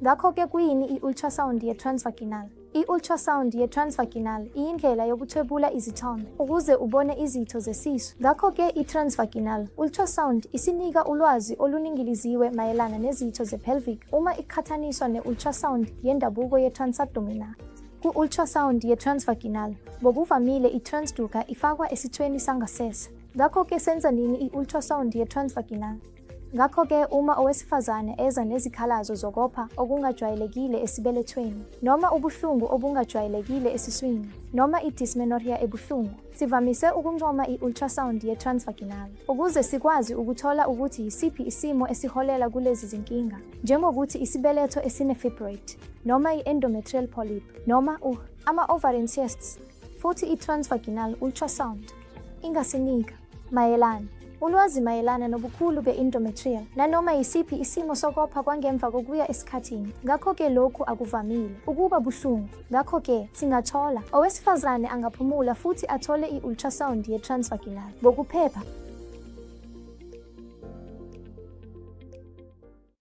Ngakho-ke kuyini i-ultrasound ye-transvaginal? I-ultrasound ye-transvaginal iyindlela yokuthwebula izithombe ukuze ubone izitho zesisu. Ngakho-ke i-transvaginal ultrasound isinika ulwazi oluningiliziwe mayelana nezitho ze-pelvic uma iqhathaniswa ne-ultrasound yendabuko ye-transabdominal. Ku-ultrasound ye-transvaginal, ngokuvamile i-transducer ifakwa esithweni sangasese. Ngakho-ke senza nini i-ultrasound ye-transvaginal? Ngakho-ke uma owesifazane eza nezikhalazo zokopha okungajwayelekile esibelethweni, noma ubuhlungu obungajwayelekile esiswini, noma i-dysmenorrhea ebuhlungu, sivamise ukuncoma i-ultrasound ye-transvaginal ukuze sikwazi ukuthola ukuthi yisiphi isimo esiholela kulezi zinkinga, njengokuthi isibeletho esine-fibroid, noma i-endometrial polyp, noma ama-ovarian cysts. Futhi i-transvaginal ultrasound ingasinika mayelana ulwazi mayelana nobukhulu be-endometrial nanoma yisiphi isimo sokopha kwangemva kokuya esikhathini. Ngakho-ke lokhu akuvamile ukuba buhlungu. Ngakho-ke singathola owesifazane angaphumula futhi athole i-ultrasound ye-transvaginal ngokuphepha.